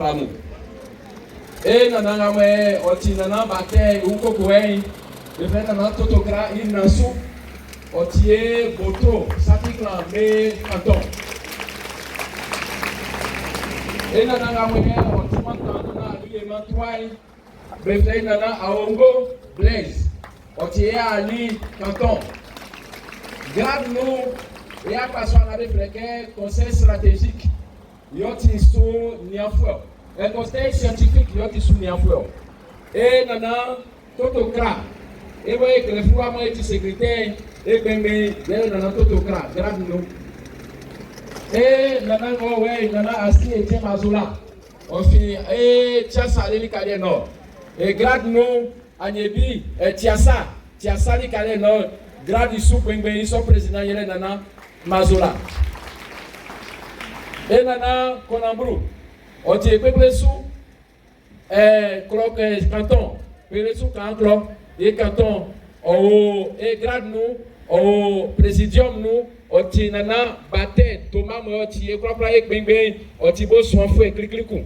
Alamu. E nana nga mwe ɔti nana batɛ ukoko ɛyin efɛ nana totokra inasu ɔti e botro satiklan me canton. E nana nga mwe ɔti mantan nana aluye mantuai befɛ nana aongo Blaise ɔti e ali canton. Grade nu e akpasua na be ke conseil stratégique yɔti so niafuɛ ɛ conseil scientifique yɔti so niafuɛ e nana totokra e bɔ ekele fu wa mɔ eti secrétaire e gbɛngbɛn yɛrɛ nana totokra grade nu e nana ŋɔ wɛ nana asi etiɛ mazola ɔfi e tiasa leli kaɖe nɔ e grade nu anyebi ɛ tiasa tiasa li kaɖe nɔ grade su gbɛngbɛn isɔ président yɛrɛ nana mazola e nana kɔnaburu ɔti ekpekpe su ɛ klɔ ɛ canton kpekpe su kan klɔ ye canton ɔwò e grade nu ɔwò présidium nu ɔti nana batɛ toma mɔ ɔti ekplakpla ye gbɛngbɛn ɔti bo sɔn fue klikliku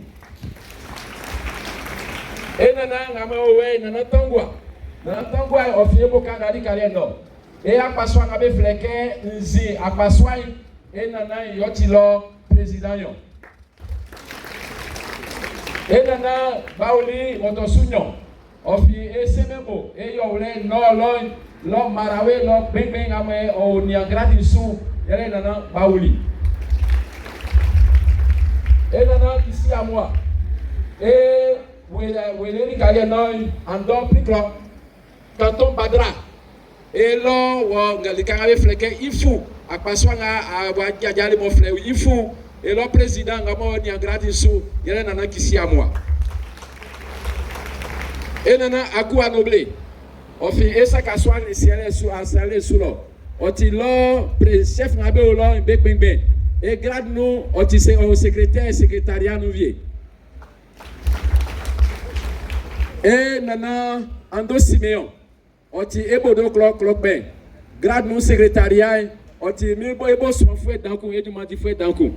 e nana ŋamɛ owɛ nana tɔngua nana tɔngua ɔfi ebo kanga di kaɖe nɔ e akpasua ŋa be filɛ kɛ nzi akpasua yi e nana yɔti lɔ président yɔ e nana bawuli wɔtɔsunyɔ ɔfi esemebo eyɔwlɛ nɔ lɔ lɔ marawe lɔ gbɛngbɛn ŋamɛ ɔwò gradi su yɛlɛ nana bawuli e nana kisi amua e wele wele ni kaɖe nɔ andɔ pliklɔ canton badra e lɔ wɔ ŋgɛlika ŋa be filɛ kɛ ifu akpasua ŋa awa dzadzali mɔ filɛ ifu e lɔ président ŋa mɔ nia gradi su yɛlɛ nana kisi amua e nana aku anoble ɔfi esaka so asiɛlɛ su asiɛlɛ su lɔ ɔti lɔ pré chef ŋa be wo lɔ be gbɛngbɛn e grade nu ɔti se ɔ secrétaire secrétariat nu vie e nana ando simeon ɔti ebodo klɔ klɔ gbɛn grade nu secrétariat ɔti mi bo ebo sɔn fue danku edumadi fue danku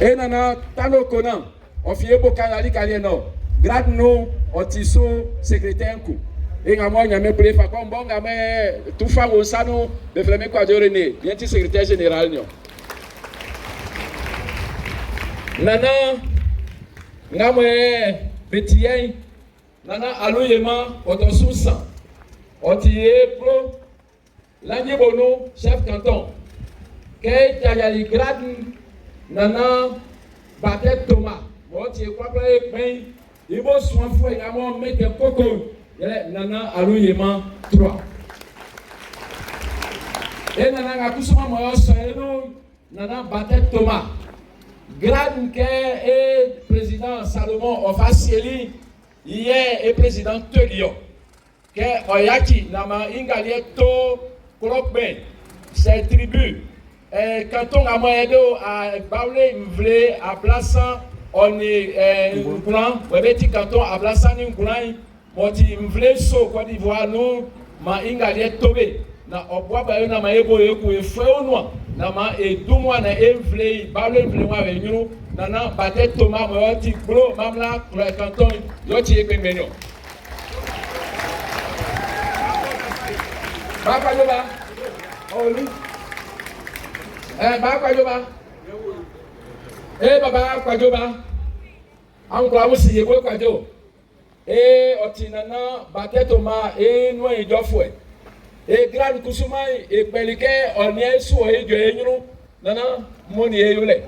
e nana tano kona ɔfi ebo kanali kali nɔ grade nu ɔti so secrétaire ku e ŋa mɔ nyame ple fa kɔ nbɔ ŋa mɛ tufa wo sanu beflɛ mi kwadze rene yɛn ti secrétaire général nyɔ nana ŋa mɛ betiyɛ nana aluyema ɔtɔ su san ɔti ye kplo lanyebonu chef canton ke dzadzali grade nana batɛ toma mɔti kplakpla ye gbɛn ibo sɔn fue ŋa mɔ mɛtɛ koko yɛlɛ nana aluyema trois e nana ŋa kusuma mɔ sɔ enu nana batɛ toma grade ke e président Salomon ɔfa sieli yɛ e président teliɔ ke ɔyatsi nama ingalie to klɔgbɛn c'est tribu ɛ canton ŋa mɔ yɛ do a gbawle nvle ablasan ɔni ɛ ŋgulan wɛbɛ ti canton ablasan ni ŋgulan yi mɔti nvle so Côte d'Ivoire nu ma ingalie tobe na ɔbua ba ye na ma ebo ye ku efue nua na ma edumua na evle yi gbawle nvle wa bɛ nyru nana batɛ toma mɔ yɔ ti gblo mamla klɔ canton yɔ ti egbɛngbɛn nyɔ. Bakwajoba olu ɛ bakwajoba e baba kwajoba ankɔ amusi yebo kwajo e ɔti nana batɛ toma e nua idzɔfuɛ e grade kusuma ekpɛlikɛ ɔniɛ su edzo enyru nana mɔni eyo lɛ.